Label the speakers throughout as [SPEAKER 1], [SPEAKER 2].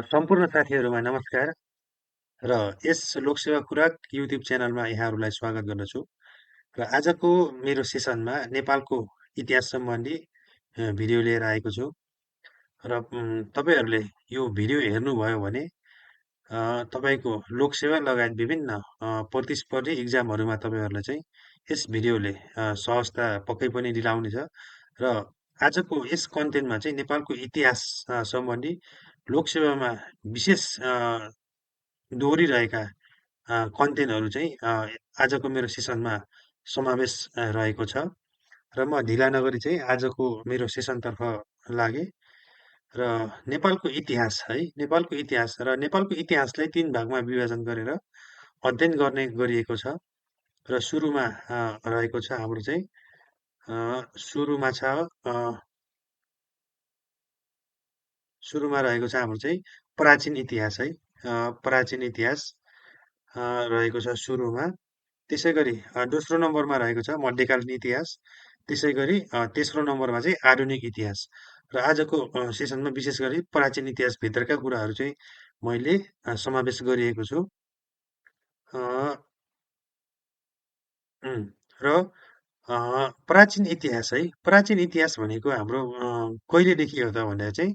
[SPEAKER 1] सम्पूर्ण साथीहरूमा नमस्कार र यस लोकसेवा खुराक युट्युब च्यानलमा यहाँहरूलाई स्वागत गर्दछु। र आजको मेरो सेसनमा नेपालको इतिहास सम्बन्धी भिडियो लिएर आएको छु। र तपाईँहरूले यो भिडियो हेर्नुभयो भने तपाईँको लोकसेवा लगायत विभिन्न प्रतिस्पर्धी इक्जामहरूमा तपाईँहरूलाई चाहिँ यस भिडियोले सहजता पक्कै पनि दिलाउनेछ। र आजको यस कन्टेन्टमा चाहिँ नेपालको इतिहास सम्बन्धी लोकसेवामा विशेष दोहोरिरहेका कन्टेन्टहरू चाहिँ आजको मेरो सेसनमा समावेश रहेको छ। र म ढिला नगरी चाहिँ आजको मेरो सेसनतर्फ लागेँ। र नेपालको इतिहास है, नेपालको इतिहासलाई 3 भागमा विभाजन गरेर अध्ययन गर्ने गरिएको छ। र रहेको छ हाम्रो चाहिँ सुरुमा रहेको छ हाम्रो चाहिँ प्राचीन इतिहास है। प्राचीन इतिहास रहेको छ सुरुमा। त्यसै गरी दोस्रो नम्बरमा रहेको छ मध्यकालीन इतिहास। त्यसै गरी तेस्रो नम्बरमा चाहिँ आधुनिक इतिहास। र आजको सेसनमा विशेष गरी प्राचीन इतिहासभित्रका कुराहरू चाहिँ मैले समावेश गरिएको छु। र प्राचीन इतिहास है, प्राचीन इतिहास भनेको हाम्रो कहिलेदेखि हो त भन्दा चाहिँ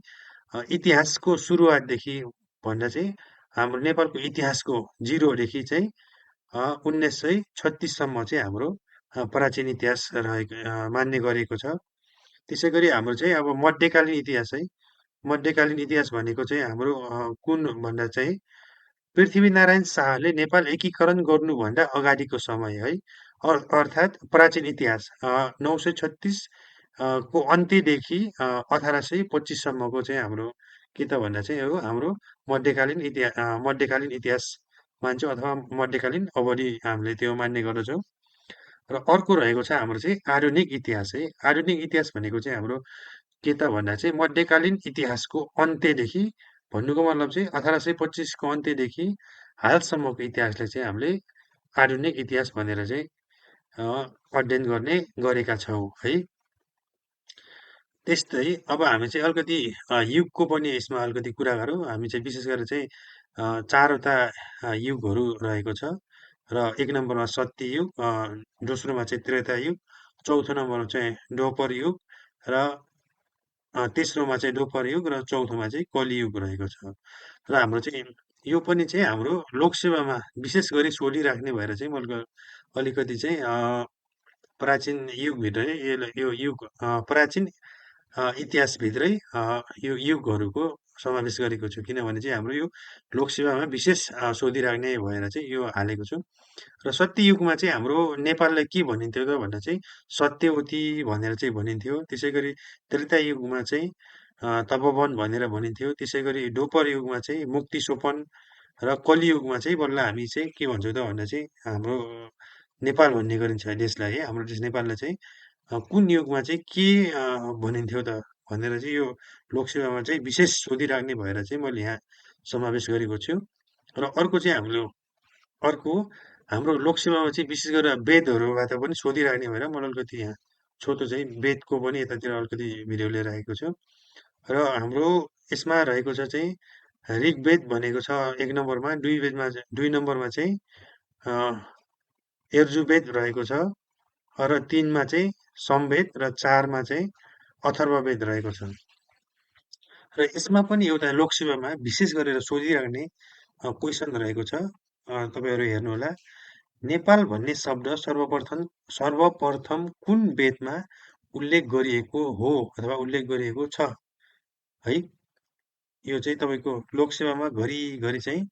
[SPEAKER 1] इतिहासको सुरुवातदेखि भन्दा चाहिँ हाम्रो नेपालको इतिहासको जिरोदेखि चाहिँ 1936सम्म चाहिँ हाम्रो प्राचीन इतिहास मान्ने गरिएको छ। त्यसै गरी हाम्रो चाहिँ अब मध्यकालीन इतिहास है, मध्यकालीन इतिहास भनेको चाहिँ हाम्रो कुन भन्दा चाहिँ पृथ्वीनारायण शाहले नेपाल एकीकरण गर्नुभन्दा अगाडिको समय है। अर्थात् प्राचीन इतिहास 936 को अन्त्यदेखि 1825सम्मको चाहिँ हाम्रो के त भन्दा चाहिँ हो हाम्रो मध्यकालीन इतिहास मान्छौँ अथवा मध्यकालीन अवधि हामीले त्यो मान्ने गर्दछौँ। र अर्को रहेको छ हाम्रो चाहिँ आधुनिक इतिहास है। आधुनिक इतिहास भनेको चाहिँ हाम्रो के त भन्दा चाहिँ मध्यकालीन इतिहासको अन्त्यदेखि भन्नुको मतलब चाहिँ 1825को अन्त्यदेखि हालसम्मको इतिहासलाई चाहिँ हामीले आधुनिक इतिहास भनेर चाहिँ अध्ययन गर्ने गरेका छौँ है। त्यस्तै अब हामी चाहिँ अलिकति युगको पनि यसमा अलिकति कुरा गरौँ। हामी चाहिँ विशेष गरेर चाहिँ 4वटा युगहरू रहेको छ। र 1 नम्बरमा सत्ययुग, दोस्रोमा चाहिँ त्रेता युग, चौथो नम्बरमा चाहिँ द्वापर युग, र तेस्रोमा चाहिँ द्वापर युग, र चौथोमा चाहिँ कलियुग रहेको छ। र हाम्रो चाहिँ यो पनि चाहिँ हाम्रो लोकसेवामा विशेष गरी सोधिराख्ने भएर चाहिँ मैले अलिकति चाहिँ प्राचीन युगभित्रै यो युग प्राचीन इतिहासभित्रै यो युगहरूको समावेश गरेको छु। किनभने चाहिँ हाम्रो यो लोकसेवामा विशेष सोधिराख्ने भएर चाहिँ यो हालेको छु। र सत्ययुगमा चाहिँ हाम्रो नेपाललाई के भनिन्थ्यो त भन्दा चाहिँ सत्यवती भनेर चाहिँ भनिन्थ्यो। त्यसै गरी त्रेता युगमा चाहिँ तपोवन भनेर भनिन्थ्यो। त्यसै गरी द्वापर युगमा चाहिँ मुक्ति सोपन, र कलियुगमा चाहिँ बल्ल हामी चाहिँ के भन्छौँ त भन्दा चाहिँ हाम्रो नेपाल भन्ने गरिन्छ देशलाई है। हाम्रो देश नेपाललाई चाहिँ कुन युगमा चाहिँ के भनिन्थ्यो त भनेर चाहिँ यो लोकसेवामा चाहिँ विशेष सोधिराख्ने भएर चाहिँ मैले यहाँ समावेश गरेको छु। र अर्को हाम्रो लोकसेवामा चाहिँ विशेष गरेर वेदहरूबाट पनि सोधिराख्ने भएर मैले अलिकति यहाँ छोटो चाहिँ वेदको पनि यतातिर अलिकति भिडियो लिएर आएको छु। र हाम्रो यसमा रहेको छ चाहिँ ऋग्वेद भनेको छ 1 नम्बरमा, 2 नम्बरमा चाहिँ यजुर्वेद रहेको छ, र 3मा चाहिँ समवेद, र 4मा चाहिँ अथर्ववेद रहेको छ। र यसमा पनि एउटा लोकसेवामा विशेष गरेर सोधिराख्ने क्वेसन रहेको छ। तपाईँहरू हेर्नुहोला। नेपाल भन्ने शब्द सर्वप्रथम कुन वेदमा उल्लेख गरिएको हो अथवा उल्लेख गरिएको छ है। यो चाहिँ तपाईँको लोकसेवामा घरिघरि चाहिँ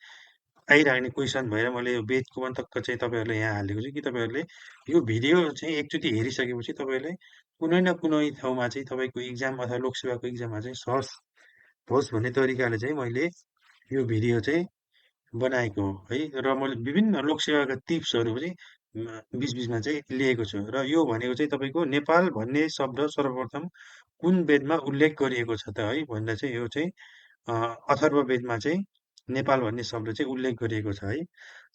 [SPEAKER 1] आइराख्ने क्वेसन भएर मैले यो वेदको पनि टक्क चाहिँ तपाईँहरूलाई यहाँ हालेको छु कि तपाईँहरूले यो भिडियो चाहिँ एकचोटि हेरिसकेपछि तपाईँहरूले कुनै न कुनै ठाउँमा चाहिँ तपाईँको इक्जाम अथवा लोकसेवाको इक्जाममा चाहिँ सहज होस् भन्ने तरिकाले चाहिँ मैले यो भिडियो चाहिँ बनाएको हो है। र मैले विभिन्न लोकसेवाका टिप्सहरू पनि बिचबिचमा चाहिँ लिएको छु। र यो भनेको चाहिँ तपाईँको नेपाल भन्ने शब्द सर्वप्रथम कुन वेदमा उल्लेख गरिएको छ त है भन्दा चाहिँ यो चाहिँ अथर्ववेदमा चाहिँ नेपाल भन्ने शब्द चाहिँ उल्लेख गरिएको छ है।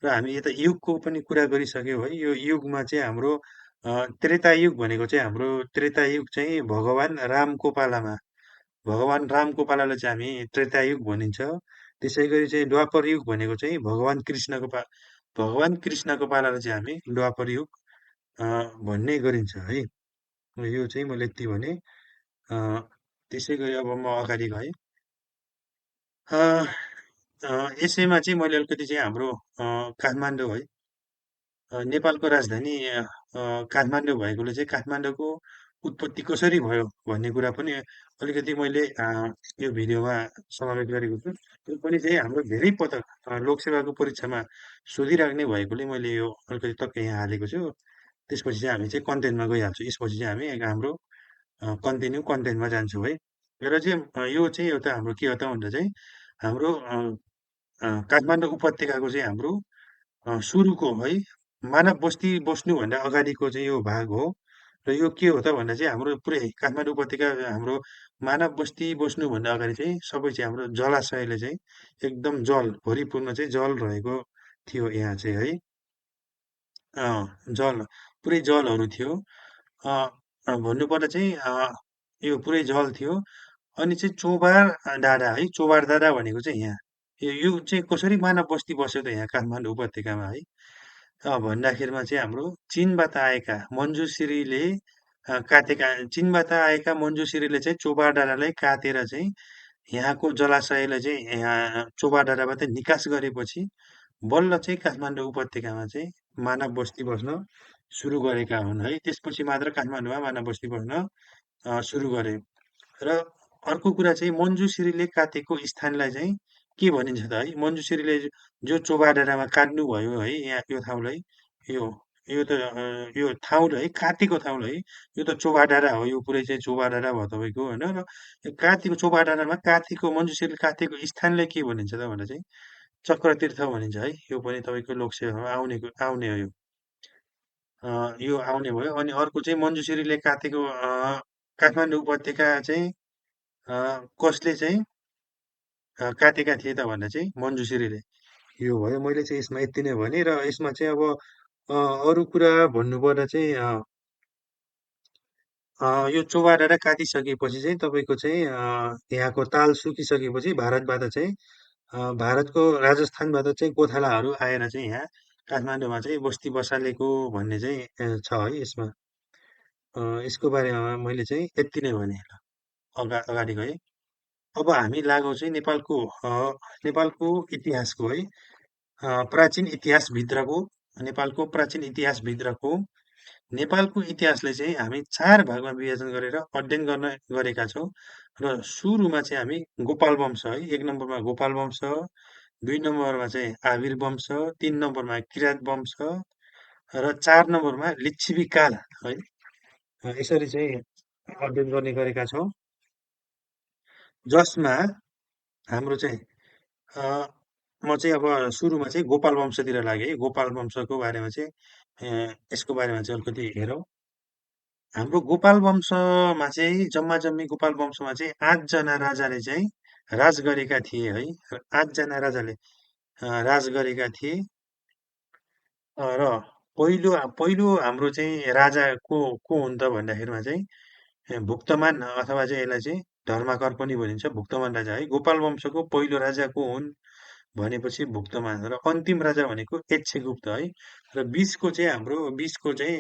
[SPEAKER 1] र हामी यता युगको पनि कुरा गरिसक्यौँ है। यो युगमा चाहिँ हाम्रो त्रेता युग भनेको चाहिँ हाम्रो त्रेता युग चाहिँ भगवान रामको पालामा भगवान रामको पालालाई चाहिँ हामी त्रेतायुग भनिन्छ। त्यसै गरी चाहिँ द्वापर युग भनेको चाहिँ भगवान कृष्णको पालालाई चाहिँ हामी द्वापर युग अ, भन्ने गरिन्छ है। यो चाहिँ मैले यति भने। अ, त्यसै गरी अब म अगाडि गएँ। अ, यसैमा चाहिँ मैले अलिकति चाहिँ हाम्रो काठमाडौँ है, नेपालको राजधानी काठमाडौँ भएकोले चाहिँ काठमाडौँको उत्पत्ति कसरी भयो भन्ने कुरा पनि अलिकति मैले यो भिडियोमा समावेश गरेको छु। यो पनि चाहिँ हाम्रो धेरै पटक लोकसेवाको परीक्षामा सोधिराख्ने भएकोले मैले यो अलिकति टक्कै यहाँ हालेको छु। त्यसपछि चाहिँ हामी चाहिँ कन्टेन्टमा गइहाल्छौँ। यसपछि चाहिँ हामी हाम्रो कन्टेन्टमा जान्छौँ है। र चाहिँ यो चाहिँ एउटा हाम्रो के हो त भन्दा चाहिँ हाम्रो काठमाडौँ उपत्यकाको चाहिँ हाम्रो सुरुको है मानव बस्ती बस्नुभन्दा अगाडिको चाहिँ यो भाग हो। र यो के हो त भन्दा चाहिँ हाम्रो पुरै काठमाडौँ उपत्यका हाम्रो मानव बस्ती बस्नुभन्दा अगाडि चाहिँ सबै चाहिँ हाम्रो जलाशयले चाहिँ एकदम जल भरिपूर्ण चाहिँ जल रहेको थियो यहाँ चाहिँ है। जल पुरै जलहरू थियो। अ, भन्नुपर्दा चाहिँ यो पुरै जल थियो। अनि चाहिँ चोभार डाँडा है, चोभार डाँडा भनेको चाहिँ यहाँ। यो चाहिँ कसरी मानव बस्ती बस्यो त यहाँ काठमाडौँ उपत्यकामा है? भन्दाखेरिमा चाहिँ हाम्रो चीनबाट आएका मञ्जुश्रीले काटेका चीनबाट आएका मञ्जुश्रीले चाहिँ चोभार डाँडालाई काटेर चाहिँ यहाँको जलाशयलाई चाहिँ यहाँ चोभार डाँडाबाट निकास गरेपछि बल्ल चाहिँ काठमाडौँ उपत्यकामा चाहिँ मानव बस्ती बस्न सुरु गरेका हुन् है। त्यसपछि मात्र काठमाडौँमा मानव बस्ती बस्न सुरु गरे। र अर्को कुरा चाहिँ मञ्जुश्रीले काटेको स्थानलाई चाहिँ के भनिन्छ त है? मञ्जुश्रीले जो चोबाडाँडामा काट्नुभयो है यहाँ यो ठाउँलाई, यो यो त यो ठाउँलाई है काटेको ठाउँलाई है, यो त चोबाडाँडा हो, यो पुरै चाहिँ चोबाडाँडा भयो तपाईँको होइन र यो काटेको चोबाडाँडामा काटेको मञ्जुश्रीले काटेको स्थानलाई के भनिन्छ त भन्दा चाहिँ चक्रतीर्थ भनिन्छ है। यो पनि तपाईँको लोकसेवामा आउने हो यो। यो आउने भयो अनि अर्को चाहिँ मञ्जुश्रीले काटेको काठमाडौँ उपत्यका चाहिँ कसले चाहिँ काटेका थिए त भन्दा चाहिँ मञ्जुश्रीले। यो भयो मैले चाहिँ यसमा यति नै भनेँ र यसमा चाहिँ अब अरू कुरा भन्नुपर्दा चाहिँ यो चोबारेर काटिसकेपछि चाहिँ तपाईँको चाहिँ यहाँको ताल सुकिसकेपछि भारतबाट चाहिँ भारतको राजस्थानबाट चाहिँ गोठालाहरू आएर चाहिँ यहाँ काठमाडौँमा चाहिँ बस्ती बसालेको भन्ने चाहिँ छ है यसमा। यसको बारेमा मैले चाहिँ यति नै भने अगाडि गएँ। अब हामी लागौँ चाहिँ नेपालको इतिहासको है प्राचीन इतिहासभित्रको नेपालको प्राचीन इतिहासभित्रको नेपालको इतिहासलाई चाहिँ हामी 4 भागमा विभाजन गरेर अध्ययन गरेका छौँ र सुरुमा चाहिँ हामी गोपाल वंश है 1 नम्बरमा गोपाल वंश, 2 नम्बरमा चाहिँ आविर वंश, 3 नम्बरमा किरात वंश र 4 नम्बरमा लिच्छविकाल है। यसरी चाहिँ अध्ययन गर्ने गरेका छौँ। जसमा हाम्रो चाहिँ अ, म चाहिँ अब सुरुमा चाहिँ गोपाल वंशतिर लागेँ है। गोपाल वंशको बारेमा चाहिँ यसको बारेमा चाहिँ अलिकति हेरौँ। हाम्रो गोपाल वंशमा चाहिँ जम्मा-जम्मी गोपाल वंशमा चाहिँ 8 जना राजाले चाहिँ राज गरेका थिए है। 8 जना राजाले राज गरेका थिए। र पहिलो हाम्रो चाहिँ राजा को हुन् त भन्दाखेरिमा चाहिँ भुक्तमान अथवा चाहिँ यसलाई चाहिँ धर्माकर पनि भनिन्छ भुक्तमान राजा है। गोपाल वंशको पहिलो राजा को हुन् भनेपछि भुक्तमान र अन्तिम राजा भनेको यक्षगुप्त है। र 20को चाहिँ हाम्रो 20को चाहिँ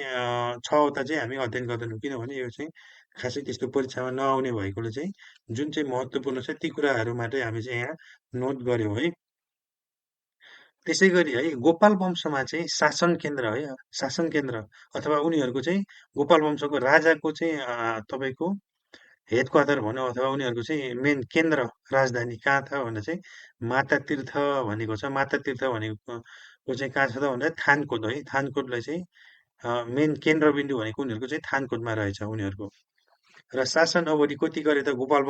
[SPEAKER 1] 6वटा चाहिँ हामी अध्ययन गर्दैनौँ किनभने यो चाहिँ खासै त्यस्तो परीक्षामा नआउने भएकोले चाहिँ जुन चाहिँ महत्त्वपूर्ण छ ती कुराहरू मात्रै हामी चाहिँ यहाँ नोट गर्यौँ है। त्यसै गरी है गोपाल वंशमा चाहिँ शासन केन्द्र है शासन केन्द्र अथवा उनीहरूको चाहिँ गोपाल वंशको राजाको चाहिँ तपाईँको हेड क्वार्टर भनौँ अथवा उनीहरूको चाहिँ मेन केन्द्र राजधानी कहाँ छ भन्दा चाहिँ मातातीर्थ भनेको छ। मातातीर्थ भनेको चाहिँ कहाँ छ त भन्दा थानकोट है। थानकोटलाई चाहिँ मेन केन्द्रबिन्दु भनेको उनीहरूको चाहिँ थानकोटमा रहेछ उनीहरूको। र शासन अवधि कति गरे त गोपाल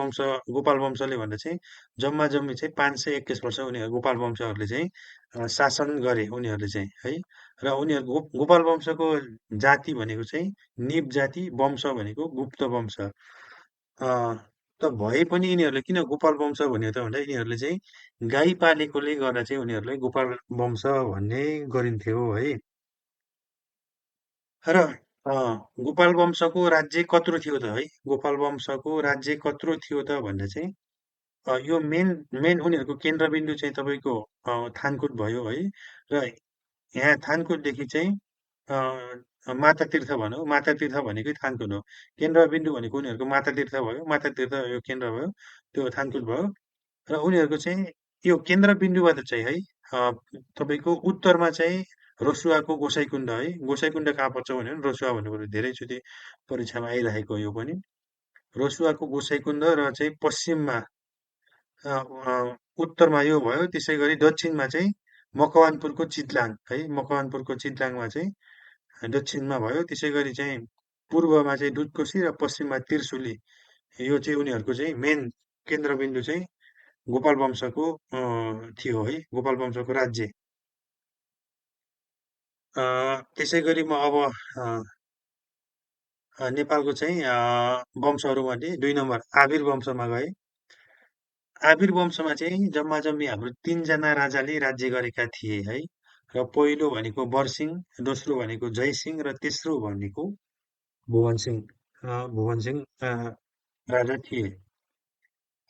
[SPEAKER 1] वंशले भन्दा चाहिँ जम्मा जम्मी चाहिँ 521 वर्ष उनीहरू गोपाल वंशहरूले चाहिँ शासन गरे उनीहरूले चाहिँ है। र उनीहरू गोपाल वंशको जाति भनेको चाहिँ निप जाति, वंश भनेको गुप्त वंश। त भए पनि यिनीहरूले किन गोपाल वंश भन्यो त भन्दा यिनीहरूले चाहिँ गाई पालेकोले गर्दा चाहिँ उनीहरूलाई गोपाल वंश भन्ने गरिन्थ्यो है। र गोपाल वंशको राज्य कत्रो थियो त है? गोपाल वंशको राज्य कत्रो थियो त भन्दा चाहिँ यो मेन मेन उनीहरूको केन्द्रबिन्दु चाहिँ तपाईँको थानकोट भयो है। र यहाँ थानकोटदेखि चाहिँ माता तीर्थ भनौँ, माता तीर्थ भनेकै थानकोट हो। केन्द्रबिन्दु भनेको उनीहरूको माता तीर्थ भयो, माता तीर्थ यो केन्द्र भयो, त्यो थानकोट भयो। र उनीहरूको चाहिँ यो केन्द्रबिन्दुबाट चाहिँ है तपाईँको उत्तरमा चाहिँ रसुवाको गोसाइँकुण्ड है। गोसाइँकुण्ड कहाँ पर्छ भन्यो भने रसुवा भन्नुपर्यो। धेरैचोटि परीक्षामा आइरहेको यो पनि। रसुवाको गोसाइँकुण्ड र चाहिँ पश्चिममा अ, अ, उत्तरमा यो भयो। त्यसै गरी दक्षिणमा चाहिँ मकवानपुरको चित्लाङ है। मकवानपुरको चित्लाङमा चाहिँ दक्षिणमा भयो। त्यसै गरी चाहिँ पूर्वमा चाहिँ दुधकोशी र पश्चिममा त्रिशुली। यो चाहिँ उनीहरूको चाहिँ मेन केन्द्रबिन्दु चाहिँ गोपाल वंशको थियो है। गोपाल वंशको राज्य। त्यसै गरी म अब नेपालको चाहिँ वंशहरूमध्ये 2 नम्बर आबिर वंशमा गएँ। आबिर वंशमा चाहिँ जम्मा जम्मी हाम्रो 3 जना राजाले राज्य गरेका थिए है। र पहिलो भनेको बरसिंह, दोस्रो भनेको जयसिंह र तेस्रो भनेको भुवनसिंह। भुवनसिंह राजा थिए।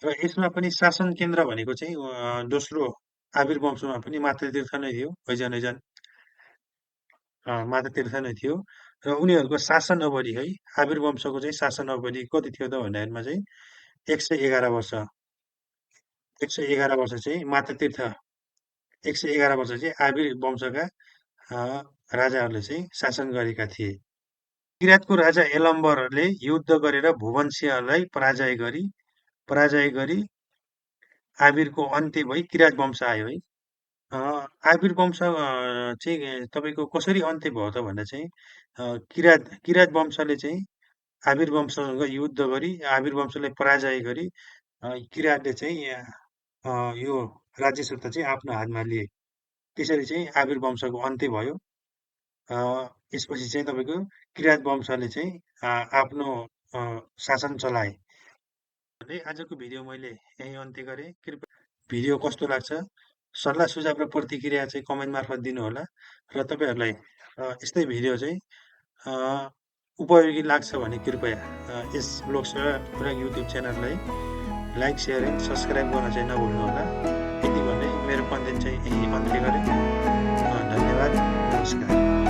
[SPEAKER 1] र यसमा पनि शासन केन्द्र भनेको चाहिँ दोस्रो आबिर वंशमा पनि मातृतीर्थ नै थियो। हैजान मातृतीर्थ नै थियो। र उनीहरूको शासन अवधि है आबिर वंशको चाहिँ शासन अवधि कति थियो त भन्दाखेरिमा चाहिँ 111 वर्ष। 111 वर्ष चाहिँ मातृतीर्थ, 111 वर्ष चाहिँ आबिर वंशका राजाहरूले चाहिँ शासन गरेका थिए। किराँतको राजा यलम्बरले युद्ध गरेर भुवनसिंहलाई पराजय गरी आबिरको अन्त्य भई किराँत वंश आयो है। आबिर वंश चाहिँ तपाईँको कसरी अन्त्य भयो त भन्दा चाहिँ किराँत वंशले चाहिँ आबिर वंशसँग युद्ध गरी आबिर वंशलाई पराजय गरी किराँतले चाहिँ यो राज्य सत्ता चाहिँ आफ्नो हातमा लिए। त्यसरी चाहिँ आबिर वंशको अन्त्य भयो। यसपछि चाहिँ तपाईँको किराँत वंशले चाहिँ आफ्नो शासन चलाए। भन्दै आजको भिडियो मैले यहीँ अन्त्य गरेँ। कृपया भिडियो कस्तो लाग्छ सल्लाह सुझाव र प्रतिक्रिया चाहिँ कमेन्ट मार्फत दिनुहोला। र तपाईँहरूलाई यस्तै भिडियो चाहिँ उपयोगी लाग्छ भने कृपया यस ब्लग सेवा र युट्युब च्यानललाई लाइक सेयर एन्ड सब्सक्राइब गर्न चाहिँ नभुल्नुहोला। यति भन्दै मेरो कन्टेन्ट चाहिँ यहीँ अन्त्य गरेँ। धन्यवाद, नमस्कार।